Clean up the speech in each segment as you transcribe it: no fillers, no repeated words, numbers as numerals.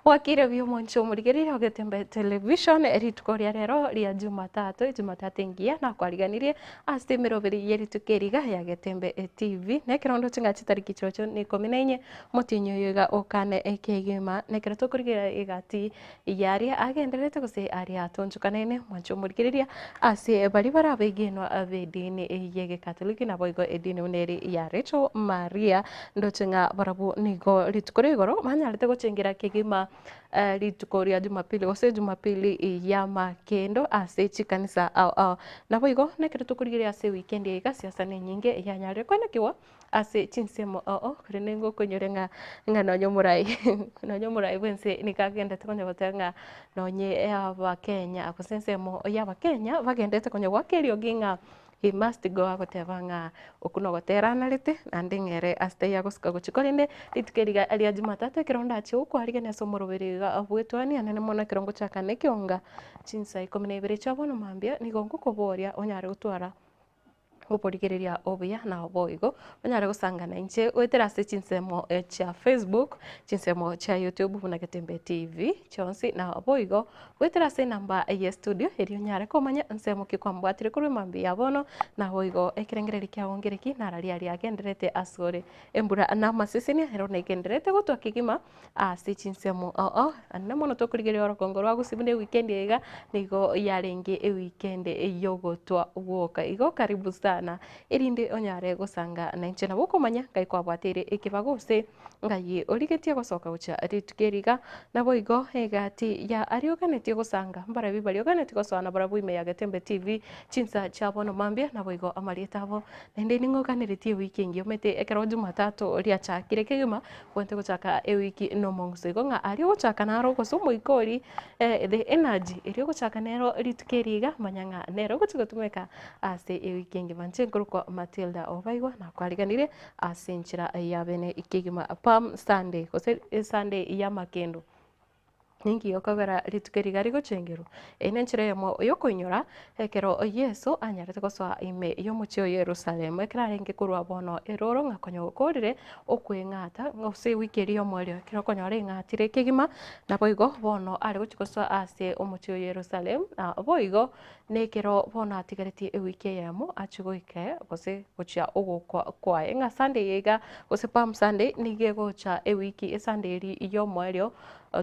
Bwakire buya omonche omorigereria o Getembe Television rituko ria rero ria Jumatatu, Ejumatatu engiya nakwariganirie ase emeroberi ye rituko eri iga ya Getembe TV. Na ekero ndoche ng'a chitariki chirochio na ikomi na inye, omotienyi oyo iga okane ekegima, na ekero tokorigereria egati yaria agendererete gose aria atonchokanene mwanche omorigereria ase baria bare abegenwa b'edini y'egekatoliki naboigo edini buna eri ya Rachel Maria ndoche ng'a barabwo nigo rituko ria igoro banyarete gochengera kegima rituko ria jumapili gose jumapili y'amakendo ase chikanisa ao ao. Naboigo nekero tokorigereria ase ewikendi eye iga siasa nenyinge yanyarire koenekigwa. Ase chinsemo oo, korende nigo okonyora ng'a ng'a nonye omorai nonye omorai bwense nigo agendete konya goteba ng'a nonye abakenya gose ensemo ya abakenya bagendete konya goaka eriogi ng'a he must go agoteba ng'a okwo nogotera anarete naende ng'a ere ase taiyo agosuka gochia korende rituko eri iga ria jumatatu ekero ndache gokwarigania ase omoroberi iga bwetwania nene mono ekero ngochaka na ekeonga chinsa ikomi na ibere chia bono mambia nigo ngokoboria onyare gotwara. Oborigereria obuya naboigo onyare gosangana inche goetera ase chinsemo chia Facebook, chinsemo chia YouTube buna Getembe TV chionsi naboigo goetera ase enamba ye studio erio onyare komanya nsemo ki kwambwatire korwa emambia ya bono naboigo ekerengererio kiago nkereki nararia aria agendererete asore embura na amasesenia ero negendererete gotwa kegima. Ase chinsemo ao ao, naende mono tokorigereria orogongo rwa gusii buna ewikendi eye iga, nigo yarenge ewikendi yogotwa gwoka. Igo karibu sana, erinde onyare gosanga nainche nabo okomanya ngai kwabwateire ekebago gose ngai origetie gosoka gochia rituko eri iga, naboigo egati ya aria oganetie gosanga mbarabwo baria oganetie gosoa nabarabwo ime ya Getembe TV, chinsa chia bono mambia naboigo amarieta abo. Naende ning'o oganeretie ewiki engiya omanyete ekero jumatatu riachakire kegima, Obwenerete gochaka ewiki nomong'uso igo ng'a aria ogochaka naro gose omoika oria the energy eria ogochaka nero rituko eri iga manya ng'a nere ogochi gotumeka ase ewiki engima. Inche nkorokwa Matilda Obaigwa nakwariganirie ase enchera ya bene kegima Palm Sunday gose esunday y'amakendo. Ninki gekogera rituko eri iga rigochengerwa? Eye nenchera eyemo y'okoinyora ekero Yeso anyarete gosoa ime y'omochie o Yerusalemu, ekero arenge korwa bono eroro ng'a konya okorire okweng'ata gose ewiki eria y'omoerio ekero okonyora eng'atire kegima, naboigo bono are gochia gosoa ase omochie o Yerusalemu, na boigo nekero bono atigaretie ewiki eyemo achie goika gose gochia ogokwa kwaye. Ng'a Sunday eye iga gose Palm Sunday nigo egocha ewiki esunday eria y'omoerio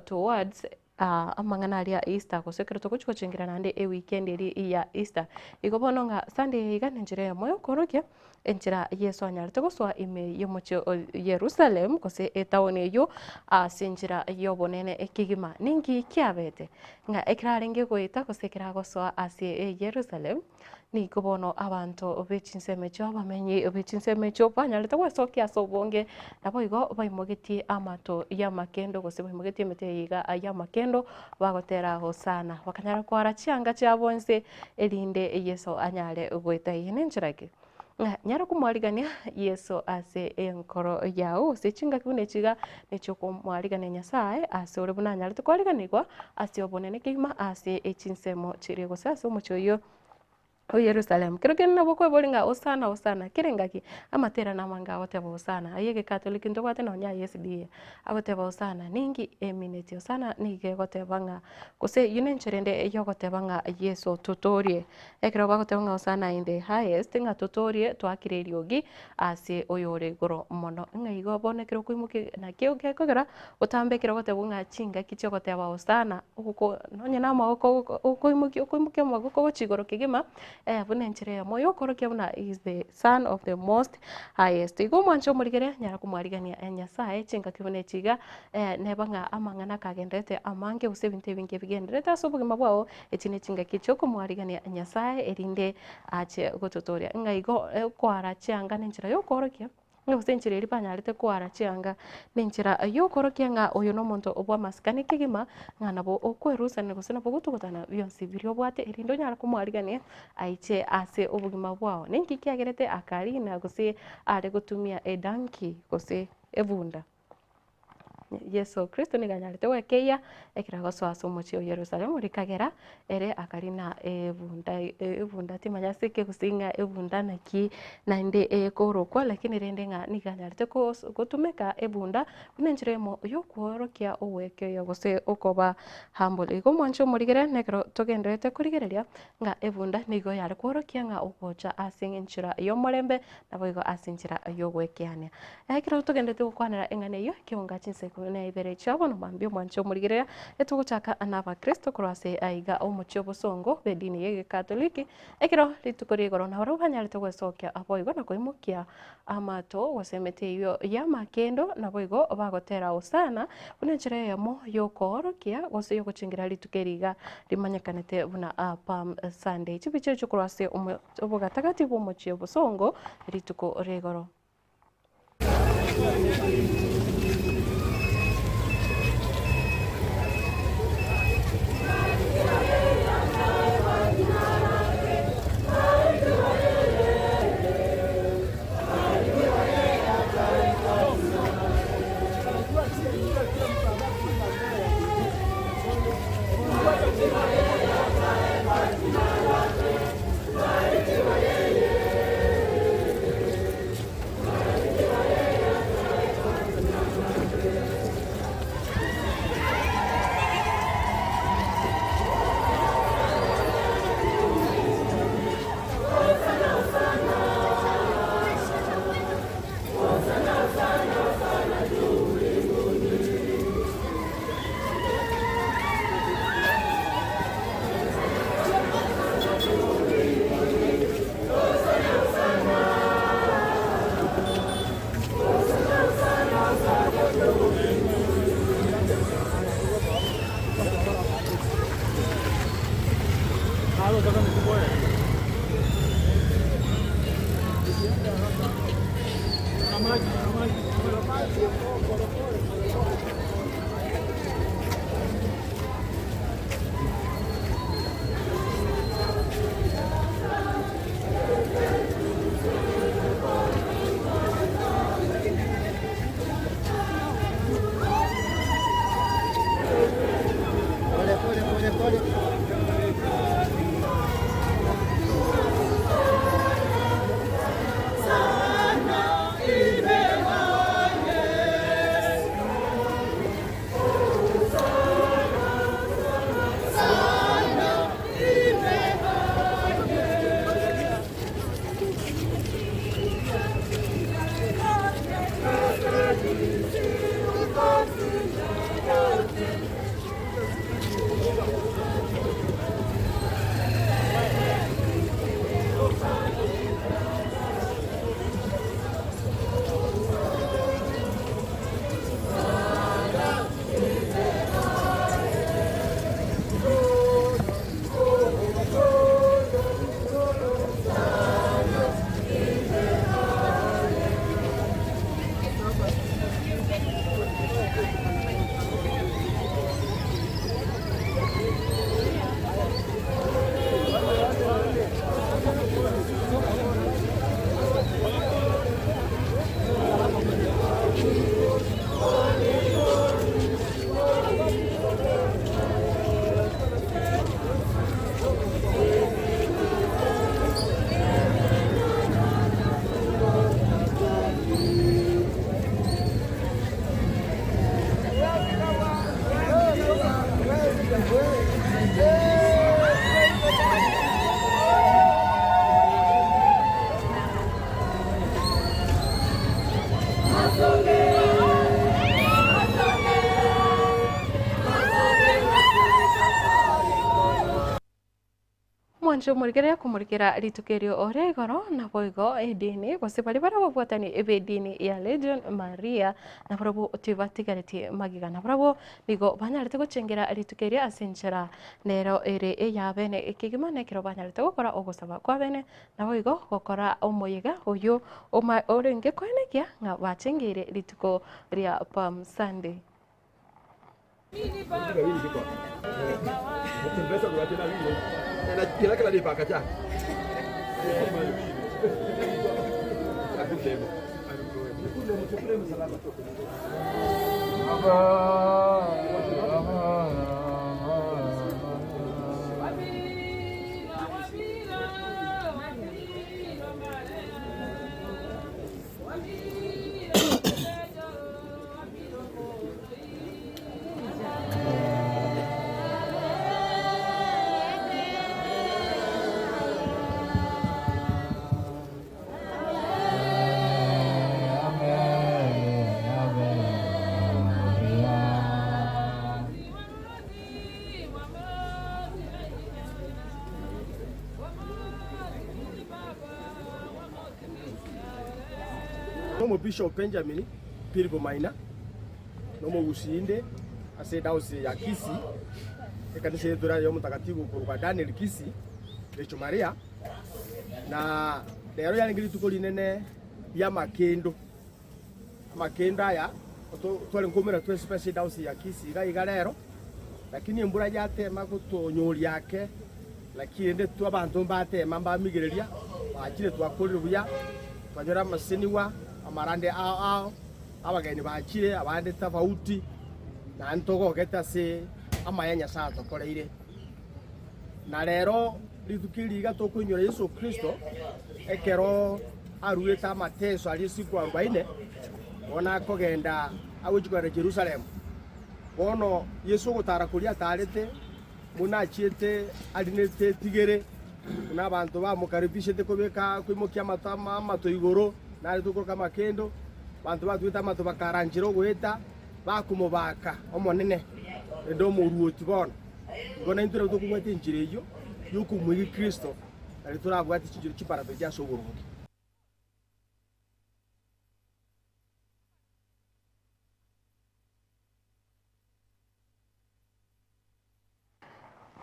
towards amang'ana aria Easter gose ekero togochia gochengera naende eweekend eria ya Easter. Igo bono ng'a Sunday eye iga nenchera eyemo yokoorokia enchera Yeso anyarete gosoa ime y'omochie o Yerusalem gose etown eyio ase enchera y'obonene kegima. Ninki kiabete? Ng'a ekero arenge goeta gose ekero agosoa ase Yerusalem, Nigo bono abanto be chinsemo echio, abamenyi be chinsemo echio banyarete gwesokia ase obonge, naboigo baimogetie amato y'amakendo gose baimogetie emete eye iga y'amakendo, bagotera Hosana. Bakanyara kwara chianga chiabo inse, erinde Yeso anyare goeta. Eye nenchera ki? Ng'a nyare komwarigania Yeso ase enkoro yao, gose chingaki buna echi iga, nechiokomwarigania Nyasae ase ore buna anyarete kwariganigwa ase obonene kegima ase echinsemo chiria gose ase omochie oyio o Yerusalemu. Kero kende nabo okweboria ng'a Hosana, Hosana, kere ngaki? Amatera namange agoteba Hosana, aye egekatoliki ntobwate nonya aye SDA, agoteba Hosana, ninki emineti Hosana nigo egoteba ng'a gose eyio nenchera ende yogoteba ng'a Yeso totoorie. Ekero bagoteba ng'a Hosana in the highest, ng'a totoorie twakire eriogi ase oyore igoro mono. Ng'a igo bono ekero okoimokia naki gekogera otambe ekero ogotebwa ng'a chingaki chiogoteba Hosana, ogoko nonye na amagoko okoimokia okoimokia amagoko gochia igoro kegima, buna enchera eyemo yokorokia buna he is the son of the most highest. Igo omwanche omorigere nyara komwarigania Nyasaye chingaki buna echi iga, neba ng'a amang'ana kagenderete amange gose ebinto ebinge bigendererete ase obogima bwao, Echi nechingaki chi'okomwarigania Nyasae, erinde ache gototooria. Ng'a igo okoara chianga nenchera y'okoorokia, ng'a gose enchera eria banyarete koara chianga nenchera y'okoorokia ng'a oyo nomonto bw'amasikani kegima, ng'a nabo okwerusania gose nabo ogotugutana bionsi biria obwate erinde onyare komwarigania aiche ase obogima bwao. Ninki kiagerete akarina gose are gotumia edonkey gose ebunda? Yeso Kristo nigo anyarete gwekeyia ekero agosoa ase omochie o Yerusalemu rikagera ere akarina ebunda ebunda timanya ase ekegusii ng'a ebunda naki naende ekorokwa lakini rende ng'a nigo anyarete gotumeka ebunda buna enchera eyemo yokoorokia ogwekeyia gose okoba humble. Igo omwancho omorigere nekero togendererete korigereria ng'a ebunda nigo yare kworokia ng'a ogocha ase enchera y'omorembe naboigo ase enchera y'ogwekeania. Ekero togendererete gokwanera eng'ana eyio, ekeonga chinsa ikomi na ibere chia bono mambia omwancho omorigereria, etogochaka n'Abakristo korwa ase aiga omochie obosongo bw'edini y'Egekatoliki, ekero rituko ria igoro nabarabwo banyarete gwesokia boigo na koimokia amato gose emete eyio y'amakendo, naboigo bagotera Hosana buna enchera eyemo y'okoorokia gose y'ogochengera rituko eri iga rimanyekanete buna Palm Sunday. Chibicha echio korwa ase obogatagati bw'omochie obosongo rituko ria igoro. Mwanche omorikere komorikera rituko erio ore igoro, naboigo edini, gose baria bare ababwatani b'edini ya Legion Maria, nabarabwo tibatigaretie magega, nabarabwo nigo banyarete gochengera rituko erio ase enchera nero ere ey'abene kegima, na ekero banyarete gokora ogosaba kw'abene, naboigo gokora omoyega oyio orenge koenekia ng'a bachengeire rituko ria Palm Sunday. Omobishop Benjamin Philip Maina nomogusii inde ase edayosisi ya Kisii, ekanisa eye tore y'Omotakatifu okorokwa Daniel Kisii, Recho Maria, na rero yarenge rituko rinene ri'amakendo. Amakendo aya tware nkoumera twensi ase edayosisi ya Kisii iga iga rero, lakini embura yatema gotonyoria ake, lakini rende abanto mbatema mbamigereria, bachire twakorire buya, twanyora amasenigwa, amarande ao ao, abageni bachire abande tofauti, naende togogete ase amaya Nyasae atokoreire. Na rero rituko eri iga tokoinyora Yeso Kristo ekero aruete amateso aria siku arubaine, bono akogenda agochia kogenda Jerusalemu. Bono Yeso ogotara koria atarete, buna achiete arinete etigere, buna abanto bamokaribishete kobeka koimokia amato amato igoro, nare tokoroka amakendo, abanto batwete amato bakaranchera ogoeta, bakomobaka Omonene, naende Omoruoti bono. Igo naintwe nabo tokobwata enchera eyio y'okomoiga Kristo, nario torabwate chinchera chimbarabare ase oboronge.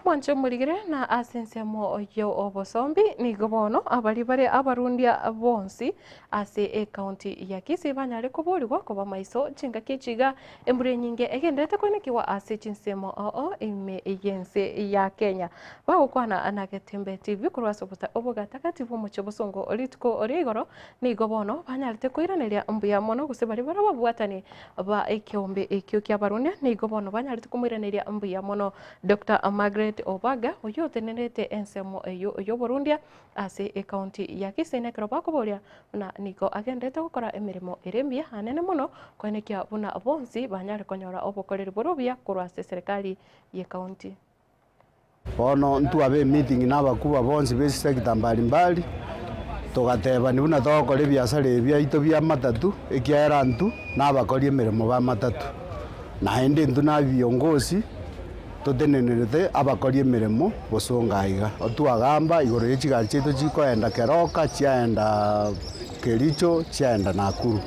Mwanche omorigere na ase ensemo y'obosombi nigo bono abaria bare abarundia bonsi ase ecounty ya Kisii banyare koborigwa koba maiso chingaki echi iga embura enyinge egenderete koinekigwa ase chinsemo oo ime y'ense ya Kenya. Bagokwana na Getembe TV korwa ase obogatagati bw'omochie obosongo rituko ria igoro nigo bono banyarete koiraneria mbuya mono gose baria bare ababwatani ba ekeombe ekio ki'abarundia nigo bono banyarete komoiraneria mbuya mono Doctor Margaret Obaga oyio otenenerete ensemo eyio y'oborundia ase ecounty ya Kisii nekero bakoboria buna nigo agenderete gokora emeremo ere emiya anene mono koenekia buna bonsi banyare konyora obokoreri bore obuya korwa ase eserekari y'ecounty. Bono ntwabe emeeting na abakubwa bonsi be chisector mbali mbali, togatebani buna togokora ebiasara ebi biaito bia matatu, ekiagera intwe na abakori emeremo ba matatu. Naende intwe na viongozi totenenerete abakori emeremo bosongo aiga. Twagamba igoro ye chigari chiaito chikoenda Keroka, chiaenda Kericho, chiaenda Nakuru,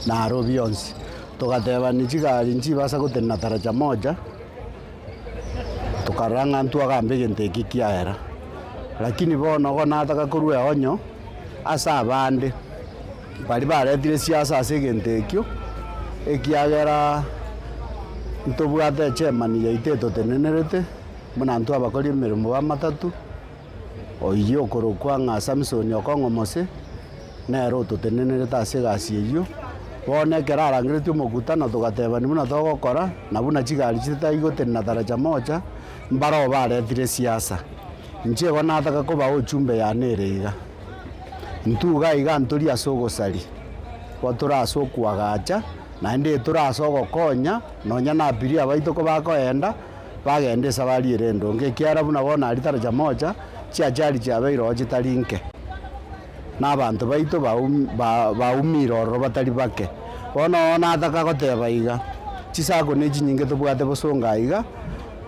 Nairobi yonsi. Togatebani chigari nchibasa gotenena taraja moja. Tokarora ng'a ntwagambe egento eke kiaera, lakini bono igo nataka korwa eonyo ase abande baria baretire siasa ase egento ekio, ekiagera ntobwate echairman yaito etotenenerete, buna intwe abakori emeremo ba matatu, oyio okorokwa ng'a Samson Okong'o Mose, nere ototenenerete ase egasi eyio. Bono ekero arangeretie omokutano togatebania buna togokora, na buna chigari chitari gotenena taracha mocha, mbaroo baretire esiasa. Inche igo nataka kobaa ochumbe yane ere iga. Intwe iga iga ntori ase ogosaria, igo tore ase okoagacha, naende tore ase ogokonya, nonya na abiria baito kobakoenda, bagende esabari ere endonge, ekiagera buna bono aria taracha mocha, chiachari chiabeire oo chitari inke, na abanto baito baumire ororo batari bake. Bono oo nataka goteba iga, chisako ne chinyinge tobwate bosongo aiga,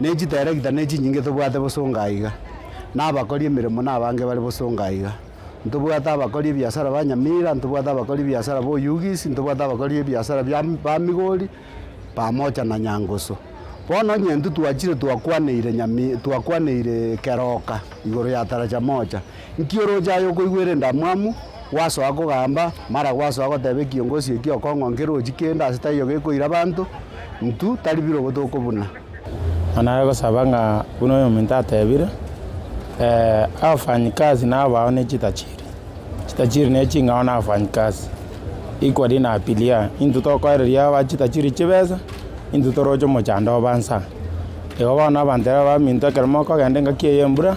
ne chiteregita ne chinyinge tobwate bosongo aiga, na abakori emeremo nabange bare bosongo aiga. Ntobwate abakori ebiasara ba Nyamira, ntobwate abakori ebiasara ba Oyugis, ntobwate abakori ebiasara bia ba Migori, pamoja na Nyangoso. Bono onye intwe twachire twakwaneire nyami twakwaneire keroka igoro ya taracha moja, nki oroche aye okoigwera endamwamu, gwasoa kogamba, mara gwasoa goteba ekiongosi eki okong'o nkerochi kende ase taiyo gekoira abanto, intwe tari birogo tokobuna. Mana gosaba ng'a buna oyominto atebire, abafanyikazi nabao ne chitachiri, chitachiri ne ching'ao na abafanyikazi. Equally na abiria, intwe tokoereria abachitachiri chibesa, intwe toroche omochando oba nsa. Igo bono abanto aba baminto ekero mokogenda engaki eye ya embura,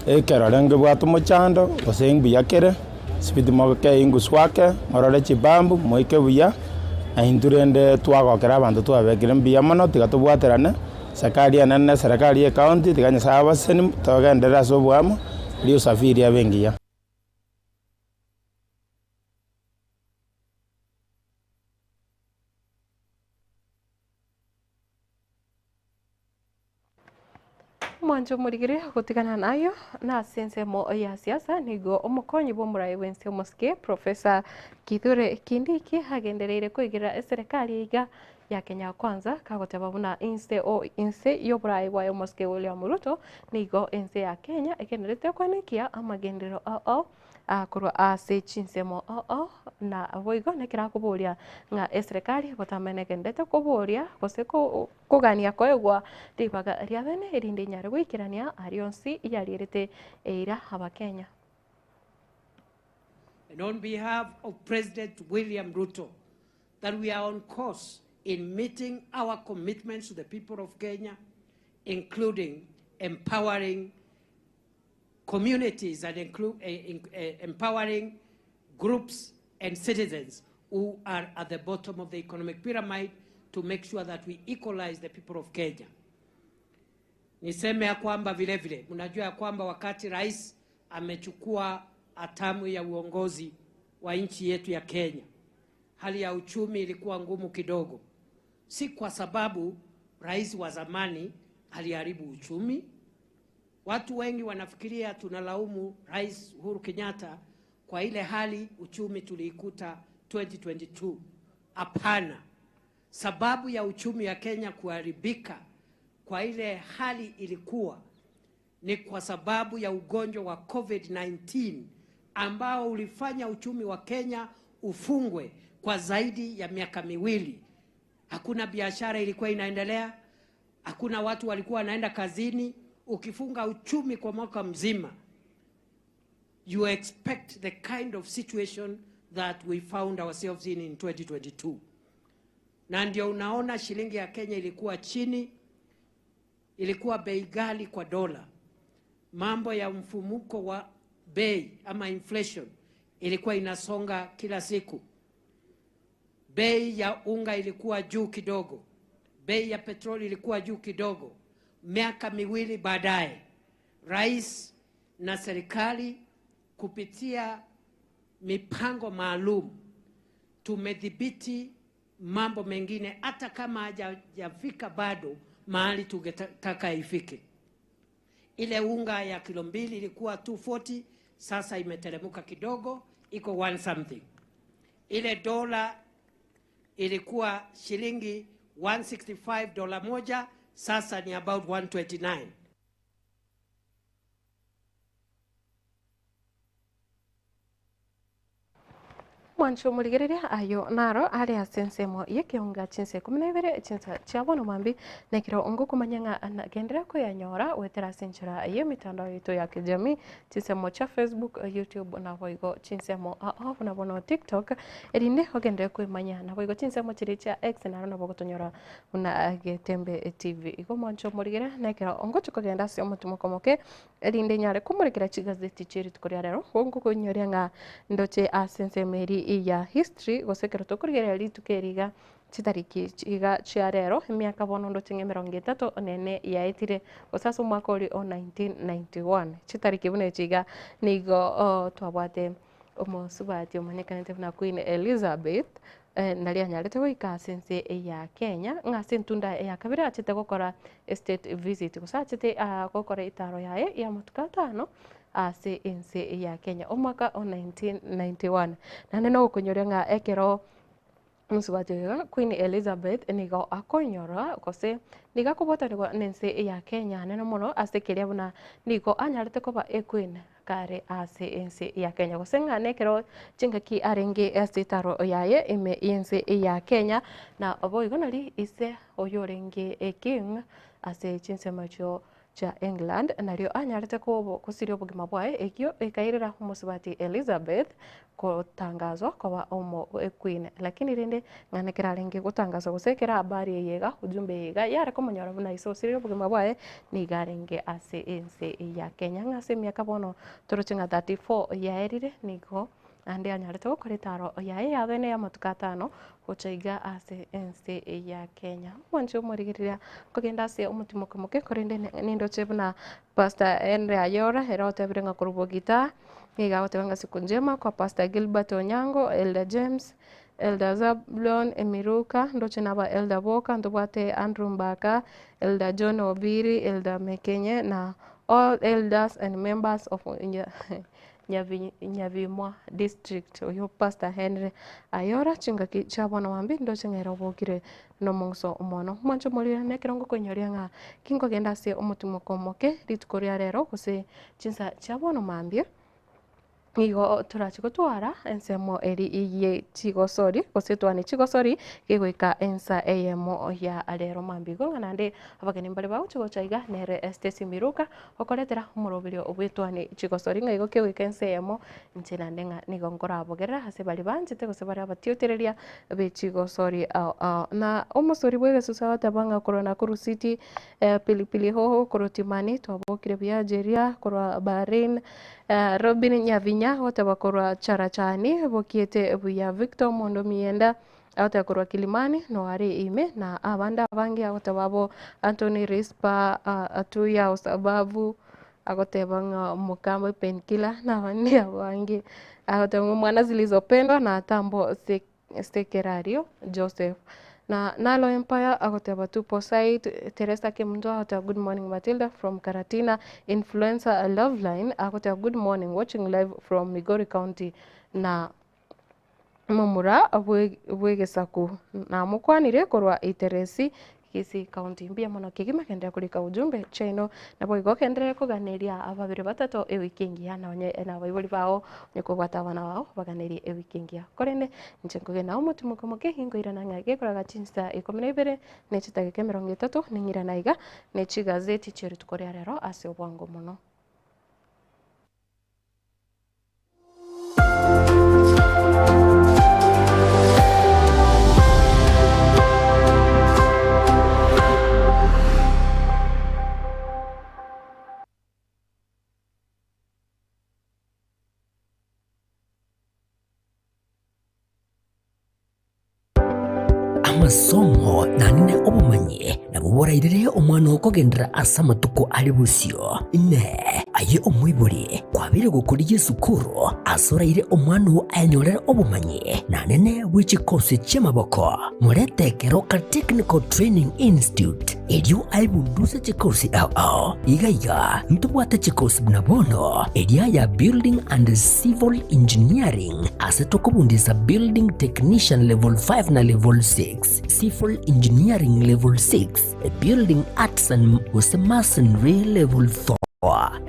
ekerore ngebwate omochando, gose mbuya kere, sibiti moke ingusu ake, morore chibambu, moike buya, na intwe rende twagokera abanto twabekire mbuya mono, tiga tobwaterane, serikali enene na eserekari ya ecounty, tiga Nyasaye abasesenie, togenderere ase oboamo, riria usafiri abe engiya. Omwancho omorigere gotigana nayo nase ensemo ya siasa nigo omokonyi bw'omorai bw'ense omosike Professor Kithure Kindiki agendereire koigerera eserekari iga ya Kenya Kwanza kagoteba buna inse o inse y'oborai bwaye omosike William Ruto nigo ense ya Kenya egendererete koenekia amagenderero ao ao korwa ase chinsemo ao na boigo nekero akoboria ng'a eserekari botambe negenderete koboria gose kogania koegwa ribaga ria bene erinde enyare goikerania aria onsi yarierete eira abakenya. And on behalf of President William Ruto, that we are on course in meeting our commitments to the people of Kenya, including empowering communities and include, uh, uh, empowering groups and citizens who are at the bottom of the economic pyramid to make sure that we equalize the people of Kenya. Niseme ya kwamba vile vile mnajua ya kwamba wakati rais amechukua hatamu ya uongozi wa nchi yetu ya Kenya, hali ya uchumi ilikuwa ngumu kidogo, si kwa sababu rais wa zamani aliharibu uchumi. Watu wengi wanafikiria tunalaumu Rais Uhuru Kenyatta kwa ile hali uchumi tuliikuta 2022. Hapana, sababu ya uchumi ya Kenya kuharibika kwa ile hali ilikuwa ni kwa sababu ya ugonjwa wa COVID-19 ambao ulifanya uchumi wa Kenya ufungwe kwa zaidi ya miaka miwili. Hakuna biashara ilikuwa inaendelea, hakuna watu walikuwa wanaenda kazini. Ukifunga uchumi kwa mwaka mzima, you expect the kind of situation that we found ourselves in in 2022. Na ndio unaona shilingi ya Kenya ilikuwa chini, ilikuwa bei ghali kwa dola. Mambo ya mfumuko wa bei ama inflation ilikuwa inasonga kila siku. Bei ya unga ilikuwa juu kidogo, bei ya petroli ilikuwa juu kidogo. Miaka miwili baadaye, rais na serikali kupitia mipango maalum tumedhibiti mambo mengine, hata kama hajafika bado mahali tungetaka ifike. Ile unga ya kilo mbili ilikuwa 240, sasa imeteremka kidogo, iko 1 something. Ile dola ilikuwa shilingi 165 dola moja, sasa ni about 129. Mwancho omorigereria ayo naro are ase ensemo y'ekeonga chinsa ikomi na ibere chinsa chia bono mambia nekero ngokomanya ng'a nagenderera koyanyora goetera ase enchera y'emitandao yaito ya kijamii chinsemo chia Facebook, YouTube naboigo chinsemo ao buna bono TikTok erinde ogenderere koemanya naboigo chinsemo chiria chia X naro nabo ogotonyora buna Getembe TV. Igo mwancho omorigereria nekero ngochia kogenda ase omotimoko omoke Erinde nyare komorekera chigazeti chie rituko ria rero, gonkokonyioria ng'a ndoche ase ensemo eria ya history, gose ekero tokorigereria rituko eri iga, chitariki iga chia rero, emiaka bono ndoche ng'a emerongo etato nene yaetire, gose ase omwaka oria o 1991. Chitariki buna echi iga nigo twabwate omosubati omanyekanete buna Queen Elizabeth, Nario anyarete goika ase ense ya Kenya, ng'a ase entunda ya kabere achete gokora estate visit, gose achete gokora etaro yaye y'amatuko atano ase ense ya Kenya, omwaka o 1991. Naende nogokonyoria ng'a ekero omosubati oyo Queen Elizabeth nigo akonyora gose nigo akobwatanigwa nense ya Kenya nene mono ase keria buna nigo anyarete koba equeen. Kare ase ense ya Kenya, gose ng'a nekero chingaki arenge ase etaro yaye ime y'ense ya Kenya, na boigo nari ise oyorenge eking ase chinsemo echio. chia England nario anyarete gosiria obogima bwaye ekio ekairera omosubati Elizabeth gotangazwa koba omo queen. Lakini rende ng'a nekero arenge gotangazwa gose ekero habari eye iga ujumbe eye iga yare komonyora buna ise osiririe obogima bwaye nigo arenge ase ense ya Kenya. Ng'a ase emiaka bono toroche ng'a 34 yaerire nigo Naende anyarete gokora etaaro yaye y'abene y'amatuko atano gocha iga ase ense ya Kenya. Omwanchi omorigereria kogenda ase omotimoke moke korende nindoche buna Pastor Henry Ayora ere otebire ng'a korwa Bogita nigo agoteba ng'a siku njema kwa Pastor Gilbert Onyango, Elder James, Elder Zablon Emiruka, ndoche naba Elder boka, ntobwate Andrew Mbaka, Elder John Obiri, Elder Mekenye na all elders and members of Nyabimwa District, oyio Pastor Henry Ayora, chingaki chia bono mambia ndoche ng'a ere obokire nomong'uso omono. Mwanche omorire nekero ngokoinyoria ng'a kinkogenda ase omotimoko omoke rituko ria rero gose chinsa chia bono mambia, nigo torache gotwara ensemo eri ye chigosori gose twane chigosori gegoika ensa eyemo ya rero mambia. Igo ng'a naende abageni mbare bagochi gocha iga nere Stacy Miruka Okoretera omoroberio obwetwani chigosori ng'a igo kegoika ense eyemo, inche naende ng'a nigo nkorabogerera ase baria banchete gose baria abatiotereria be chigosori ao ao. Na omosori bw'egesusu agoteba ng'a korwa Nakuru City, Pilipili Hoho korwa Timani, twabokire buya Jeria korwa Bahrain, Robin Nyavinya agoteba korwa Charachani, bokiete buya Victor Omondo Mienda, Agoteba korwa Kilimani noare ime, na abande abange agoteba abo Anthony Rispa, Atuya Osababu, agoteba ng'a Mokamba Painkiller na abande abange. Agoteba ng'a omwana zilizopendwa na Tambo Sekerario Joseph. Na Nalo Empire agoteba tupo site, Teresa Kemunto agoteba good morning Matilda from Karatina, Influencer Loveline agoteba good morning watching live from Migori County na momura bw'egesaku, namokwanire korwa Iteresi, Kisii County. Mbuya mono kegima genderera korika ujumbe chiaino, naboigo genderere koganeria ababere batato ewiki engiya nonye nabaibori bao onye kobwate abana bao baganerie ewiki engiya. Korende inche nkogenda omotimoko moke nkoirana ng'a gekoraga chinsa ikomi na ibere ne chidageka emerongo etato ning'irane aiga ne chigazeti chie rituko ria rero ase obwango mono. Amasomo naende obomanyi nabwo borairere omwana oo kogenderera ase amatuko are bosio. Inee! Aye omoibori, kwabeire gokorigia esukuru ase oraire omwana oo ayenyorere obomanyi naende bwe chikosi chi'amaboko? Morete Keroka Technical Training Institute erio aebunduse chikosi ao ao. Iga iga ntobwate chikosi buna bono eria ya Building and Civil Engineering ase tokobundisa Building Technician Level 5 na Level 6, Civil Engineering Level 6, Building Artisan gose Masonry Level 4,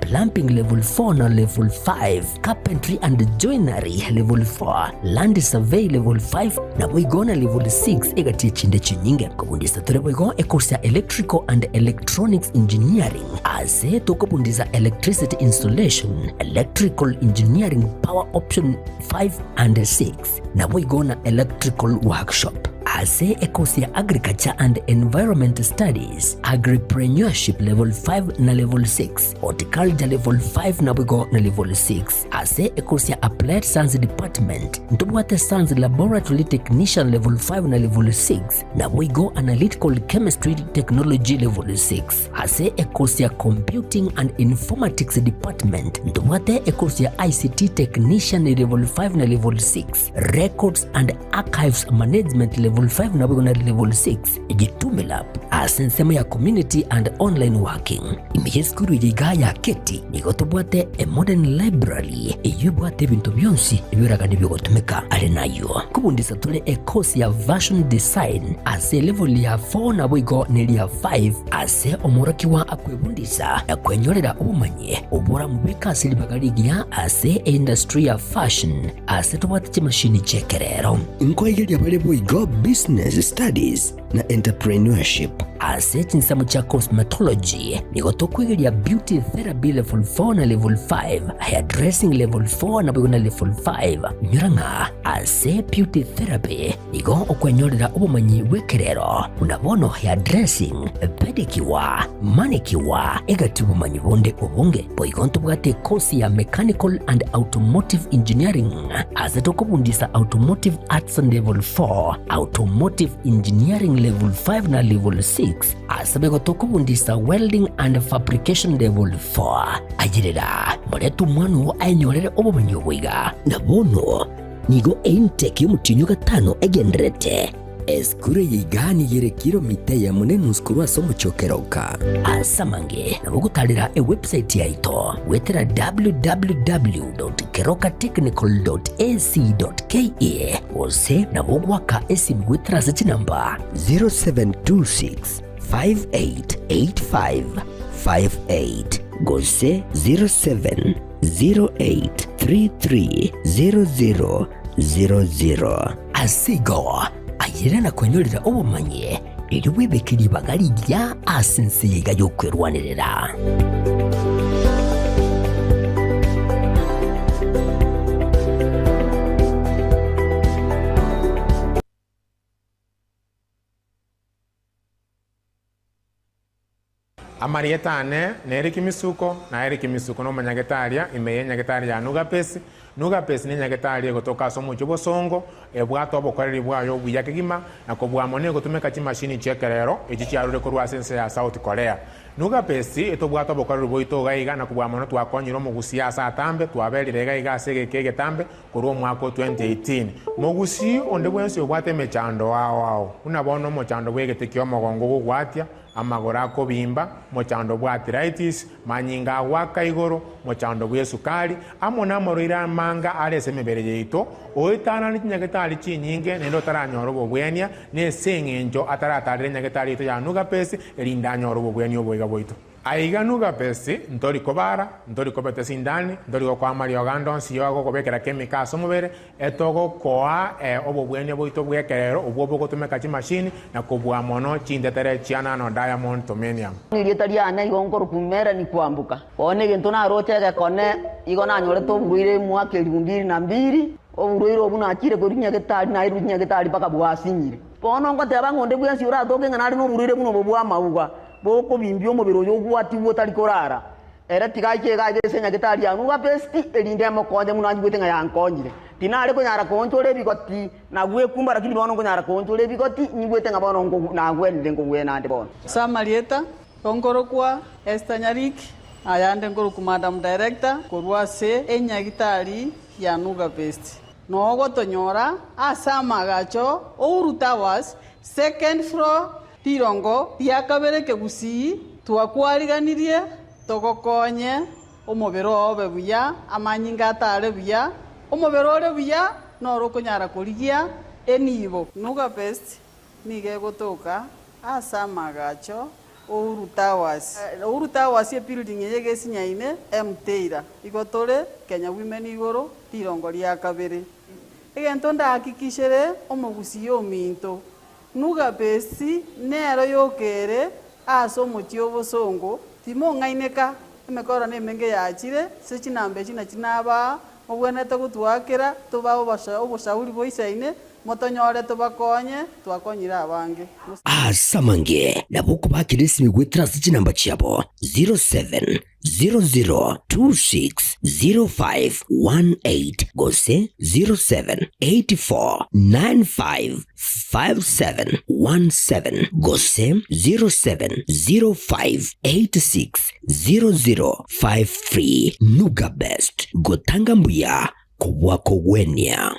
Plumbing Level 4 na Level 5, Carpentry and Joinery Level 4, Land Survey Level 5, naboigo na Level 6 egati echinde chinyinge. Kobundisa tore boigo ecourse ya Electrical and Electronics Engineering ase tokobundisa Electricity Installation, Electrical Engineering Power Option 5 and 6, naboigo na Electrical Workshop. Ase ecourse ya Agriculture and Environment Studies, Agripreneurship Level 5 na Level 6, Horticulture Level 5 naboigo na Level 6. Ase ecourse ya Applied Science Department, ntobwate Science Laboratory Technician Level 5 na Level 6, naboigo Analytical Chemistry Technology Level 6. Ase ecourse ya Computing and Informatics Department, ntobwate ecourse ya ICT Technician Level 5 na Level 6, Records and Archives Management Level 5 naboigo na Level 6, Jitume Lab ase ensemo ya Community and Online Working. Ime y'esukuru eye igaa ya Keti nigo tobwate a modern library eyio ebwate ebinto bionsi ebioragani biogotumeka. Are nayio nkobundisa tore ecourse ya Fashion Design ase elevel ya 4 naboigo neria 5 ase omworokigwa akwebundisa na kwenyorera obomanyi oboramobeke ase ribaga rigiya ase eindustry ya fashion ase tobwate chimashini chi'ekerero. Nkoigeria bare boigo Business Studies. na Entrepreneurship. Ase chinsemo chia Cosmetology nigo tokwegeria Beauty Therapy Level 4 na Level 5, Hairdressing Level 4 naboigo na Level 5. Inyora ng'a ase Beauty Therapy nigo okwenyorera obomanyi bw'ekerero buna bono hairdressing, pedicure, manicure, egati obomanyi bonde obonge. Boigo ntobwate ekosi ya Mechanical and Automotive Engineering ase tokobundisa Automotive Arts Level 4, Automotive Engineering Level 5 na Level 6, ase boigo tokobundisa Welding and Fabrication Level 4. Ayerera, morete omwana oo aenyorere obomanyi obo iga. Na bono nigo eintake y'omotienyi o gatano egendererete. Esukuru eye iga nigo ere kilomita eyemo na enusu korwa ase omochie o Keroka. Ase amange nabo ogotarera ewebsite yaito goetera www.kerokatechnical.ac.ke gose nabo ogoaka esimi goetera ase chinamba 0726 588558 gose 0708330000. Ase igo, ayere na kwenyorera obomanyi, erio bwebeke ribaga rigiya ase ense eye iga y'okwerwanerera. Amarieta ane nere Kimisuko, na ere Kimisuko nomonyagetaria ime y'enyagetari ya Nugapesi. Nugapesi nenyagetari egotoka ase omochie obosongo, ebwate obokoreri bwaye obuya kegima, na kobua mono egotumeka chimashini chi'ekerero echi chiarure korwa ase ense ya South Korea. Nugapesi etobwate obokoreri bwaito iga iga, na kobua mono twakonyire omogusii ase atambe, twaberire iga iga ase egeka egetambe korwa omwaka o 2018. Mogusii onde bwensi obwate emechando ao ao, buna bono omochando bw'egete ki'omogongo ogogwatia, amagoro akobimba, mochando bw'arthritis, manyinga agoaka igoro, mochando bw'esukari, amo namarwaire amanga are ase emebere yaito, oetanane chinyagetari chinyinge naende otaranyora obobwenia, nese eng'encho ataratarera enyagetari yaito ya Nugapesi, erinde anyore obobwenia oboiga bwaito. Aiga Nugapesi, ntori kobara, ntori kobeta esindani, ntori gokoa amariogo ande onsi y'ogokobekera chemical ase omobere, Etogokoa obobwenia bwaito bw'ekerero obwo bogotumeka chimashini na kobua mono chintetere chia nano diamond tomenium. Erieta riane igo nkorokwa Melanie Kwamboka. Bono egento naroche egekone, igo nanyorete oborwaire emwaka elifu mbili na mbili, oborwaire obwo nachire korwa nyagetari nairwe nyagetari mpaka bwasinyire. Bono ngoteba ng'a onde bwensi oratoke ng'a nare noborwaire buna obo bw'amauga, bokobimbia omobere oyo ogwatigwe otari korara, Ere tiga aiche iga aiga ase nyagetari ya Nugapesti, erinde emokonye buna anyigwete ng'a yankonyire. Tinare konyara koonchora ebigoti na gwekumba, lakini bono nkonyara koonchora ebigoti, nyigwete ng'a bono nagwenire nkogwena ande bono. Ase amarieta, nkorokwa Esther Nyariki, ayande nkorokwa Madam Director korwa ase enyagitari ya Nugapesti. Nogotonyora ase amagacho Uhuru Towers, second floor, Rirongo ria kabere kegusii, twakwariganirie togokonye omobere oo obe buya, amanyinga atare buya, omobere ore buya noro okonyara korigia enibo. Nuga Best nigo egotoka ase amagacho Uhuru Towers. Uhuru Towers ebuilding eye egesinyaine Mteira. Igo tore Kenya Women igoro rirongo ria kabere. Egento ndahakikishere omogusii ominto Nugapesi nero yoka ere ase omochie obosongo, timong'aineka, emekoro nemenge yachire, ase chinamba echi nachi nabaa, mobwenerete gotwakera, tobae oboshauri boisaine, motonyore tobakonye, twakonyire abange. Ase amange nabo okobakera esimi goetera ase chinamba chiabo 07 00260518 gose 0784955717 gose 0705860053. Nuga Best, gotanga mbuya kobua kogwenia.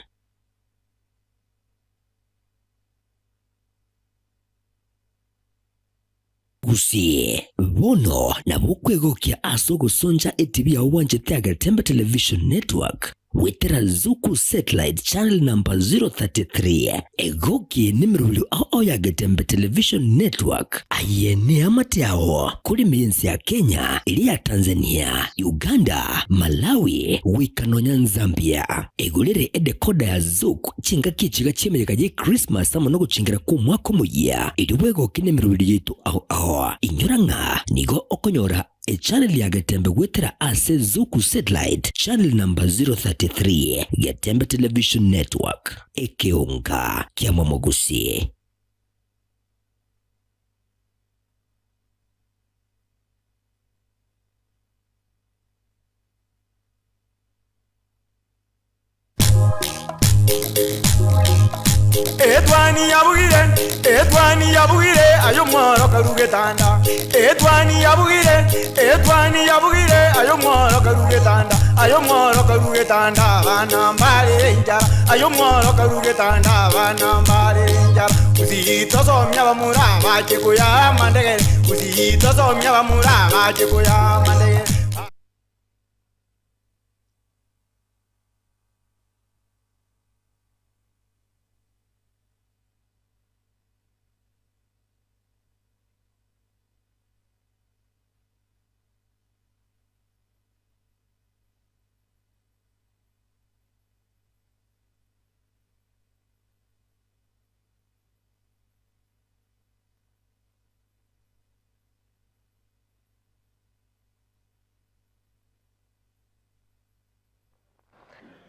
Gusii, bono nabo okwegokia ase ogosoncha etibi yao bwanchete ya Getembe Television Network. Goetera Zuku Satellite Channel number 033, egoki nemerobio ao ao ya Getembe Television Network. Aye neamate ao korema ense ya Kenya, eria ya Tanzania, Uganda, Malawi, goika nonya Zambia. Egorere edecoder ya Zuku chingaki echiga chi'emeyega ye Christmas amo nogochingera kw'omwaka omoyia, erio bwegokie nemerobio yaito ao ao. Inyora ng'a nigo okonyora Echannel ya Getembe goetera ase Zuku Satellite channel number 033, Getembe Television Network, ekeonga kia Momogusi. Etwani yabugire, etwani yabugire, aye omworo karu getanda. Etwani yabugire, etwani yabugire, aye omworo karu getanda. Aye omworo karu getanda, abana mbare enchara. Aye omworo karu getanda, abana mbare enchara. Gusii tosomia abamura bache koya amandegere. Gusii tosomia abamura bache koya amandegere.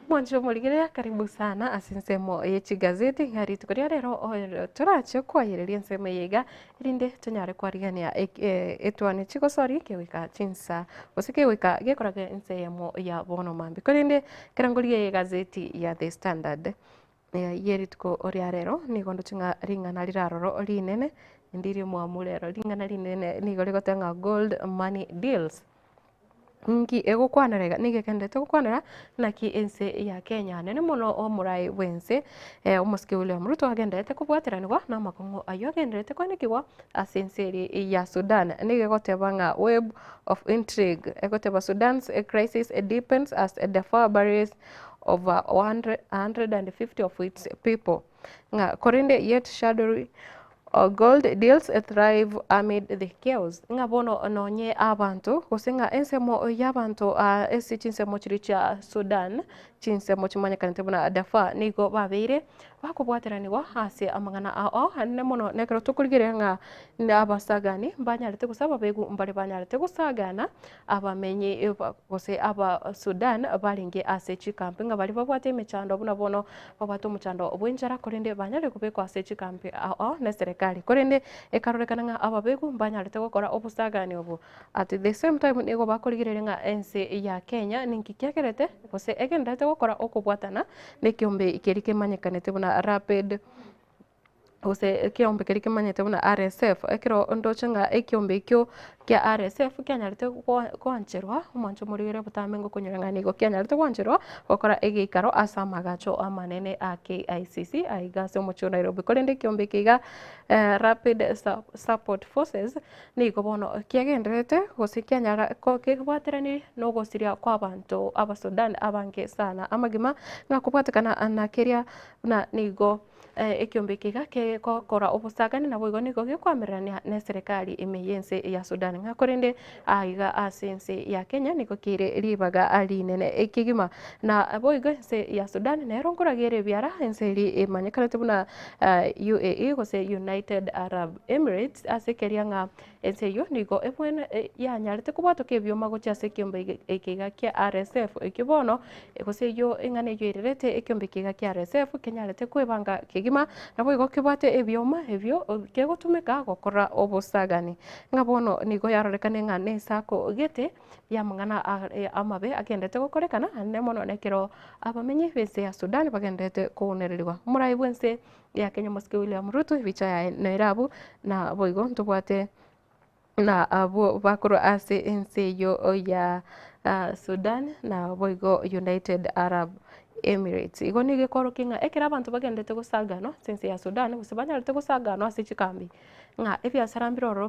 Mwanche omorigereria karibu sana ase ensemo ye chigazeti ng'a rituko ria rero torache koayereria ensemo eye iga erinde tonyare kwarigania etwane chigosori kegoika chinsa gose kegoika gekorage ense eyemo ya bono mambia. Korende ekero nkorigereria egazeti ya The Standard ye rituko ria rero nigo ndoche ng'a ring'ana riraroro rinene ndiri mwamu rero, ring'ana rinene nigo rigoteba ng'a gold money deals. Nki egokwanera iga? Nigo egenderete gokwanera naki ense ya Kenya nene mono omorai bw'ense omosike William Ruto agenderete kobwateranigwa na amakong'u ayio agenderete koenekigwa ase ense eria ya Sudan. Nigo egoteba ng'a web of intrigue, egoteba Sudan's crisis deepens as Darfur buries over 150 of its people. Ng'a korende yet shadowy Gold deals thrive amid the chaos. Ng'a bono nonye abanto, gose ng'a ensemo y'abanto ase chinsemo chiria chia Sudan, chinsemo chimanyekanete buna Darfur, nigo babeire bakobwateranigwa ase amang'ana ao anene mono. Na ekero tokorigereria ng'a abasagani mbanyarete gose ababegu mbare banyarete gosagana abamenyi gose aba Sudan barenge ase chikambi ng'a baria babwate emechando buna bono babwate omochando bw'enchara korende banyare kobekwa ase chikambi ao neserekari. Korende ekarorekana ng'a ababegu mbanyarete gokora obosagani obo. At the same time nigo bakorigereria ng'a ense ya Kenya ninki kiagerete gose egendererete gokora okobwatana na ekeombe keria kemanyekanete buna Rapid gose ekeombe keria kemanyete buna RSF, ekero ndoche ng'a ekeombe ekio kia RSF kianyarete goancherwa, omwancho omorwere botambe ngokonyora ng'a nigo kianyarete goancherwa gokora egeikaro ase amagacho amanene a KICC aiga ase omochie o Nairobi. Korende ekeombe eke iga Rapid Support Forces, nigo bono kiagendererete gose kianyara kebwateranie na ogosiria kwa abanto abasudan abange sana amagima, ng'a kobwatekana na keria buna nigo. Ekeombe eke iga kegokora obosagani naboigo nigo gekoamererania neserekari ime y'ense ya Sudan ng'a korende aiga ase ense ya Kenya nigo keire ribaga rinene kegima. Na boigo ense ya Sudan nero nkoragere ebiara ense eria emanyekanete buna UAE gose United Arab Emirates ase keria ng'a ense eyio nigo ebwene yanyarete kobwatoka ebioma gochia ase ekeombe eke iga kia RSF ekio bono gose eyio eng'ana eyio ererete ekeombe eke iga kia RSF kenyarete kwebanga kegima naboigo kebwate ebioma ebio kegotumeka gokora obosagani. Ng'a bono nigo yarorekane ng'a nesako gete y'amang'ana amabe agenderete gokorekana naende mono nekero abamenyi b'ense ya Sudan bagenderete kounererigwa. Omorai bw'ense ya Kenya Omosike William Ruto ebicha yaye nere abwo naboigo ntobwate na abwo bakorwa ase ense eyio ya Sudan naboigo United Arab. Emirates. Igo nigo ekorokia ng'a ekero abanto bagenderete gosaganwa ase ense ya Sudan gose banyarete gosaganwa ase chikambi, ng'a ebiasara mbire ororo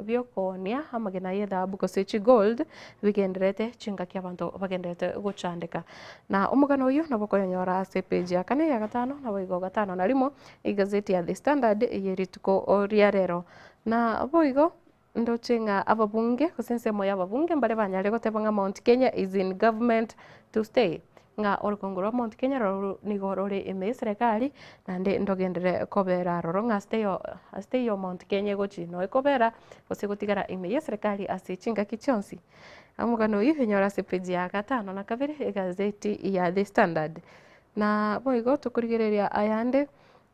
biokoonia amagena ya edhahabu gose chigold bigendererete chingaki abanto bagendererete gochandeka. Na omogano oyio nabo okoyonyora ase epage ya kane, ya gatano, naboigo gatano na rimo, egazeti ya The Standard eye rituko ria rero. Na boigo ndoche ng'a ababunge gose ensemo ya ababunge mbare banyare goteba ng'a Mount Kenya is in government to stay, ng'a orogongo rwa Mount Kenya roro nigo rore ime y'eserekari naende ndogenderere kobera aroro ng'a ase teiyo ase teiyo Mount Kenya egochi no ekobera gose gotigara ime y'eserekari ase chingaki chionsi. Omogano oyio onyore ase page ya gatano na kabere egazeti ya The Standard. Na boigo tokorigereria ayande.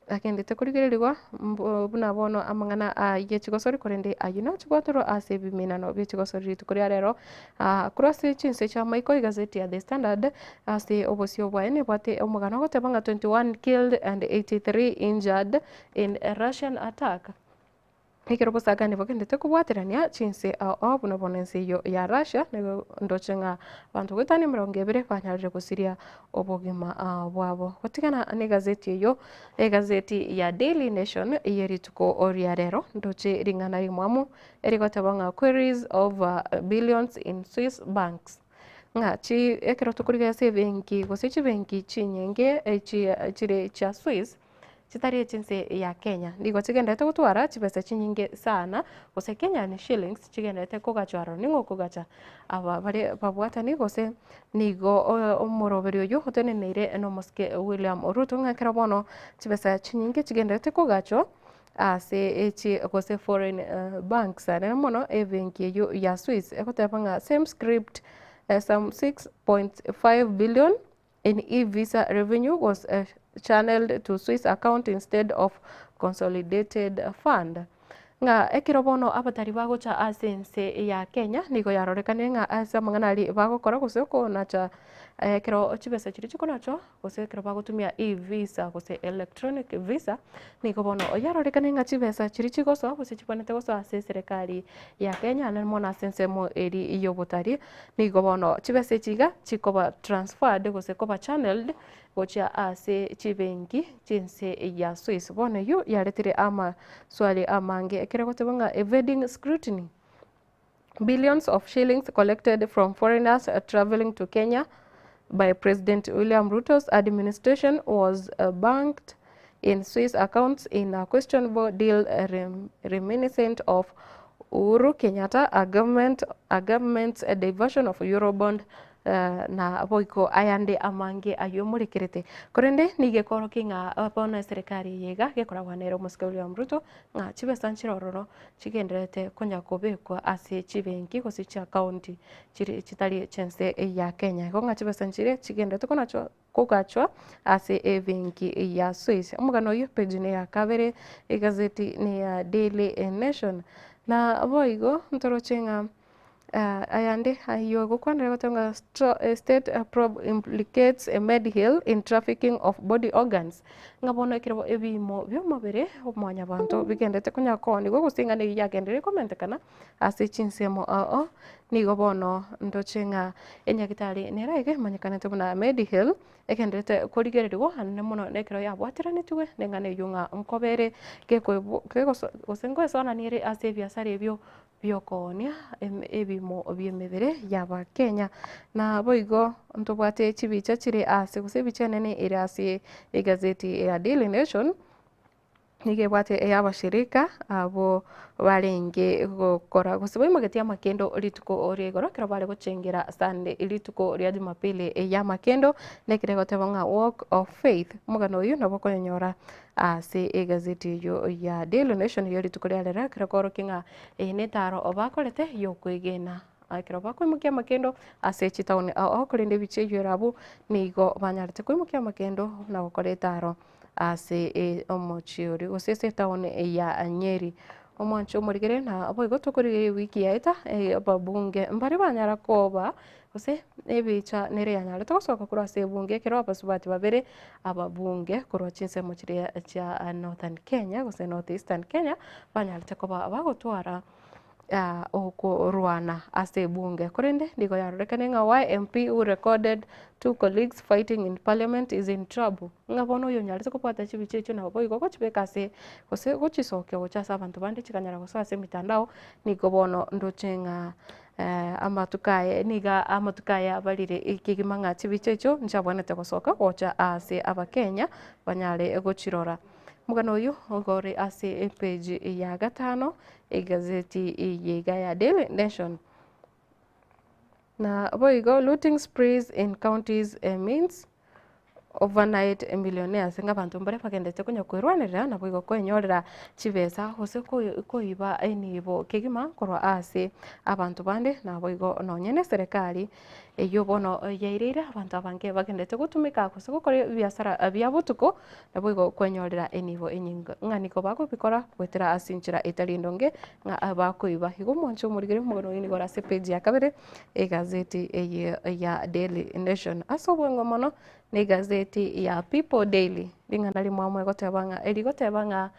Agendete korigererigwa buna bono amang'ana ye chigosori, korende ayio nachie gwatorwa ase ebiminano bie chigosori rituko ria rero. Korwa ase chinse chi'amaiko egazeti ya The Standard ase obosio bwaye nebwate omogano ogoteba ng'a 21 killed and 83 injured in Russian attack. Ekero obosakani bogendete kobwaterania chinse ao ao buna bono ense eyio ya Russia, nigo ndoche ng'a abanto goetania emerongo ebere banyarire gosiria obogima bwabo. Gotigana na egazeti eyio, egazeti ya Daily Nation eye rituko ria rero, ndoche ring'ana rimwamu erigoteba ng'a queries over billions in Swiss banks. Ng'a chi ekero tokorigia ase ebenki gose chibenki chinyinge echi chire chia Swiss, Chitari echi ense ya Kenya nigo chigendererete gotwara chibesa chinyinge sana gose Kenyan shillings chigendererete kogachwa aroro. Ning'o okogacha? Aba bare babwatani gose nigo omoroberi oyio oteneneire nomosike William Ruto ng'a ekero bono chibesa chinyinge chigendererete kogachwa ase echi gose foreign banks nere mono ebenki eyio ya Swiss egoteba ng'a same script some 6.5 billion In e-visa revenue was channeled to Swiss account instead of consolidated fund. Ng'a ekero bono abatari bagocha ase ense ya Kenya nigo yarorekanire ng'a ase amang'ana aria bagokora gose okonacha ekero chibesa chiria chikonachwa gose ekero bagotumia e-visa gose electronic visa nigo bono yarorekanire ng'a chibesa chiria chigosoa gose chibwenerete gosoa ase eserekari ya Kenya naende mono ase ensemo eria ya obotari Nigo bono chibesa echi iga chikoba transferred gose koba channeled gochia ase chibenki chi'ense ya Swiss. Bono eyio yaretire amaswali amange ekero egoteba ng'a evading scrutiny, billions of shillings collected from foreigners travelling to Kenya by President William Ruto's administration was banked in Swiss accounts in a questionable deal reminiscent of Uhuru Kenyatta a government a government's diversion of Eurobond na boigo ayande amange ayio morekerete. Korende nigo ekorokia ng'a bono eserekari eye iga gekoragwa nere omosike William Ruto ng'a chibesa nchire ororo chigendererete konya kobekwa ase chibenki gose chiakaunti chiri chitari chi'ense ya Kenya. Igo ng'a chibesa nchire chigendererete konachwa Kogachwa ase ebenki ya Swiss. Omogano oyio page neya kabere, egazeti neya Daily Nation. Na boigo ntoroche ng'a ayande ayio agokwanera goteba ng'a state probe implicates Medhill in trafficking of body organs, ng'a bono ekero ebiimo bi'omobere omwanyabanto bigenderete konya koonigwa gose eng'ana eyio yagenderire komentekana ase chinsemo ao, nigo bono ndoche ng'a enyagitari nere aiga emanyekanete buna Mediheal, egendererete korigererigwa anene mono nekero yabwateranetigwe neng'ana eyio ng'a nkoba ere gekoebo kegoso gose ngoesoanania ere ase ebiasara ebio biokoonia ebimo bi'emebere y'Abakenya. Na boigo ntobwate chibicha chire ase gose ebicha enene ere ase egazeti ya Daily Nation. Nigo ebwate ey'abashirika abwo barenge gokora gose baimogetie amakendo rituko ria igoro ekero bare gochengera Sunday rituko ria Jumapili y'amakendo, nekero egoteba ng'a walk of faith. Omogano oyio nabo okonyonyora ase egazeti eyio ya Daily Nation ya rituko ria rero ekero ekoorokia ng'a eye netaro bakorete y'okwegena ekero bakoimokia amakendo ase chitaoni ao ao korende ebichie eyio ere abwo nigo banyarete koimokia amakendo na gokora etaro. Ase omochie oria, gose ase etaoni ya Nyeri. Omwancho omorigere na boigo tokorigereria ewiki yaeta, ababunge mbare banyara koba gose ebicha nere yanyarete gosoka korwa ase ebunge ekero abasubati babere ababunge korwa chinsemo chiria chia Northern Kenya gose North Eastern Kenya banyarete koba bagotwara. Okorwana ase ebunge. Korende nigo yarorekane ng'a why MP who recorded two colleagues fighting in parliament is in trouble. Ng'a bono oyonyarete kobwata chibicha echio nabo boigo gochibeka ase gose gochisokia gocha ase abanto bande chikanyara gosoa ase emitandao, nigo bono ndoche ng'a amatuko aye nigo amatuko aye abarire ekegima ng'a chibicha echio nchabwenerete gosoka gocha ase abakenya banyare gochirora. Omogano oyio nigo ore ase epage ya gatano egazeti eye iga ya Daily Nation. Na boigo looting sprees in counties means overnight millionaires ng'a abanto mbare bagendete konya kwerwanerera naboigo kwenyorera chibesa gose koiba enibo kegima korwa ase abanto bande naboigo nonye na eserekari Eyio bono yaireire abanto abange bagenderete gotumeka gose gokora ebiasara bia botuko, naboigo kwenyorera enibo enyinge ng'a nigo bagobikora goetera ase enchera etari endonge ng'a bakoiba. Igo omwancho omorigeri omogano oyo nigo ore ase epage ya kabere egazeti eye ya Daily Nation. Ase obwango mono na egazeti ya People Daily, ring'ana rimwamo egoteba ng'a erigoteba ng'a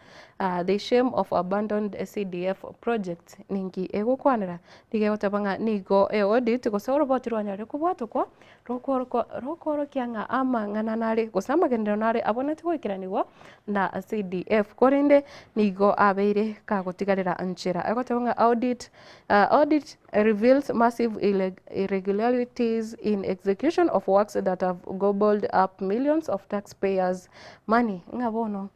The shame of abandoned CDF projects ninki egokwanera? Nigo egoteba ng'a nigo eaudit gose oroboti rwanyarire kobwatokwa rokoorokia ng'a amang'ana nare gose amagenderero nare abwenerete goikeranigwa na CDF korende nigo abeire kagotigarera nchera. Egoteba ng'a audit audit reveals massive irregularities in execution of works that have gobbled up millions of taxpayers money ng'a bono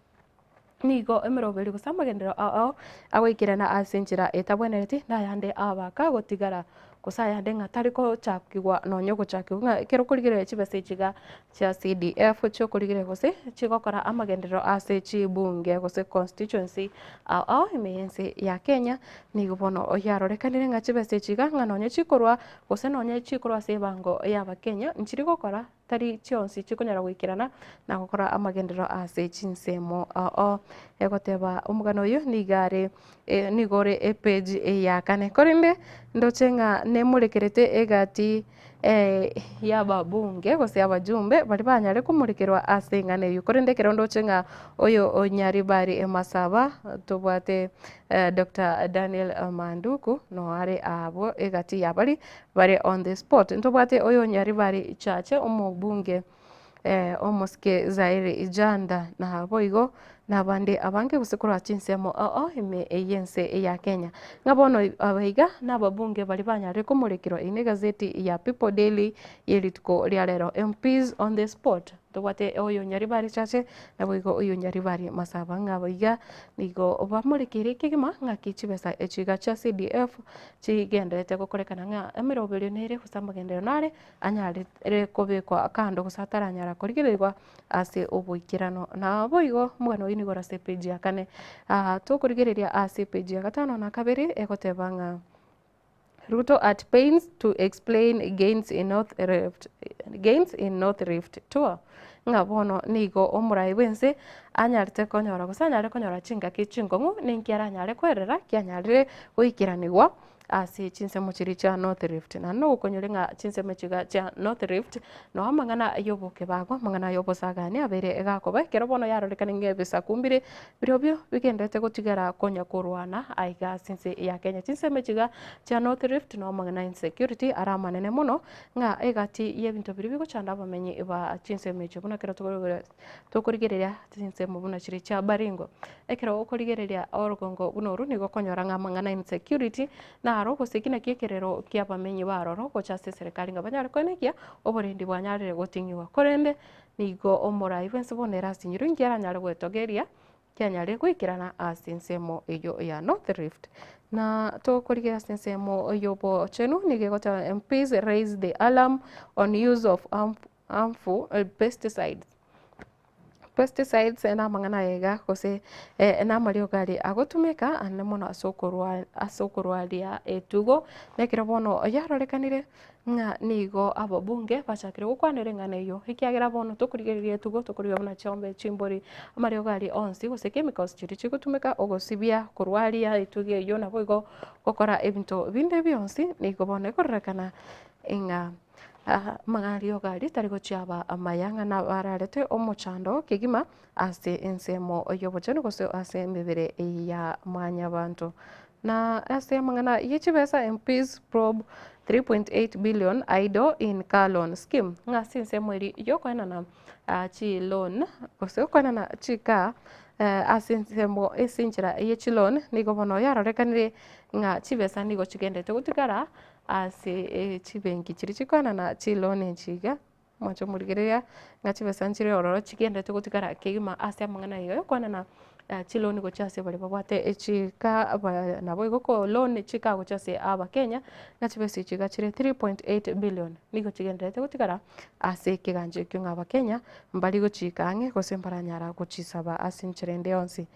nigo emeroberi gose amagenderero ao ao agoikerana ase enchera etabwenereti nayande abaka gotigara gose ayande ng'a tari gochakigwa nonye ogochakigwa ng'a ekero okorigereria chibesa echi iga chia CDF chiokorigereria gose chigokora amagenderero ase chibunge gose constituency ao ao ime y'ense ya Kenya, nigo bono yarorekanire ng'a chibesa echi iga ng'a nonye chikorwa gose nonye chikorwa ase ebango y'abakenya nchiri gokora tari chionsi chikonyara goikerana na gokora amagenderero ase chinsemo ao ao. Egoteba omogano oyo nigo are nigo ore epage ya kane. Korende ndoche ng'a nemorekerete egati y'ababunge gose abajumbe baria banyare komorekerwa ase eng'ana eyio. Korende ekero ndoche ng'a oyo Onyaribari Masaba tobwate Doctor Daniel Manduku noo are abwo egati ya baria bare on the spot. Ntobwate oyo Onyaribari Chache omobunge omosike Zaire Janda naboigo nabande abange gose korwa chinsemo ao ao ime y'ense ya Kenya. Ng'a bono aba iga nababunge baria banyarire komorekerwa eye negazeti ya People Daily ye rituko ria rero. MPs on the spot, ntobwate oyo Nyaribari Chache naboigo oyo Nyaribari Masaba ng'a aba iga nigo bamorekeire kegima ng'aki chibesa echi iga chia CDF chigendererete gokorekana ng'a emeroberio nere gose amagenderero nare anyarire kobekwa kando gose ataranyara korigererigwa ase oboikeranu. Naboigo omogano oyio nigo ore ase epage ya kane. Tokorigereria ase epage ya gatano na kabere egoteba ng'a Ruto at pains to explain gains in North Rift, gains in North Rift tour. Ng'a bono nigo omorai bw'ense anyarete konyora gose anyare konyora chingaki chinkong'u ninki aranyare kwerera kianyarire goikeranigwa ase chinsemo chiria chia North Rift. Naende nogokonyora ng'a chinsemo echi iga chia North Rift, noo amang'ana y'obokebago, amang'ana y'obosagani abeire gakoba ekero bono yarorekana ng'a ebisaku mbire birobio bigendererete gotigara konya korwana aiga ase ense ya Kenya. Chinsemo echi iga chia North Rift noo amang'ana ya insecurity are amanene mono, ng'a egati y'ebinto biria bigochanda abamenyi ba chinsemo echio buna ekero tokorigereria chinsemo buna chiria chia Baringo. Ekero okorigereria orogongo buna oro nigo okonyora ng'a amang'ana insecurity naro gose ki naki ekerero kia abamenyi baroro gocha ase eserekari ng'a banyare koenekia oborendi bwanyarire goting'igwa. Korende nigo omorai bwensi bono ere asinyirwe inki aranyare gwetogeria kianyarire goikerana ase ensemo eyio ya North Rift. Na tokorigereria ase ensemo y'obochenu nigo egoteba MPs raise the alarm on use of harmful pesticides. Pesticides namang'ana aya iga gose namariogo aria agotumeka ande mono ase okorwa ase okorwaria etugo, na ekero bono yarorekanire ng'a nigo ababunge bachakire gokwanera eng'ana eyio, ekiagera bono tokorigereria etugo tokorigia buna chiombe, chimbori, amariogo aria onsi gose chemicals chiria chigotumeka ogosibia, korwaria etugo eyio naboigo gokora ebinto binde bionsi, nigo bono ekororekana ng'a. Amang'ana rioga aria tari gochia aba amaya ng'a nabararete omochando kegima ase ensemo y'obochenu gose ase emebere ya mwanyabanto. Na ase amang'ana ye chibesa MPs probe 3.8 billion idle in car loan scheme ng'a ase ensemo eria yokoenana chi loan gose okoenana chikaa ase ensemo ase enchera ye chiloan nigo bono yarorekanire ng'a chibesa nigo chigendete gotigara ase chibenki chiria chikoenana chiloan echi iga. Mwanche omorigereria ng'a chibesa nchire ororo chigenderete gotigara kegima ase amang'ana ayio ayokwanana chiloan gochia ase baria babwate chika ba naboigo ko loan chika gochia ase abakenya, ng'a chibesa echi iga chire 3.8 billion nigo chigendererete gotigara ase ekegancha ekio ng'a abakenya mbari gochika ang'e gose mbaranyara gochisaba ase enchera ende yonsi.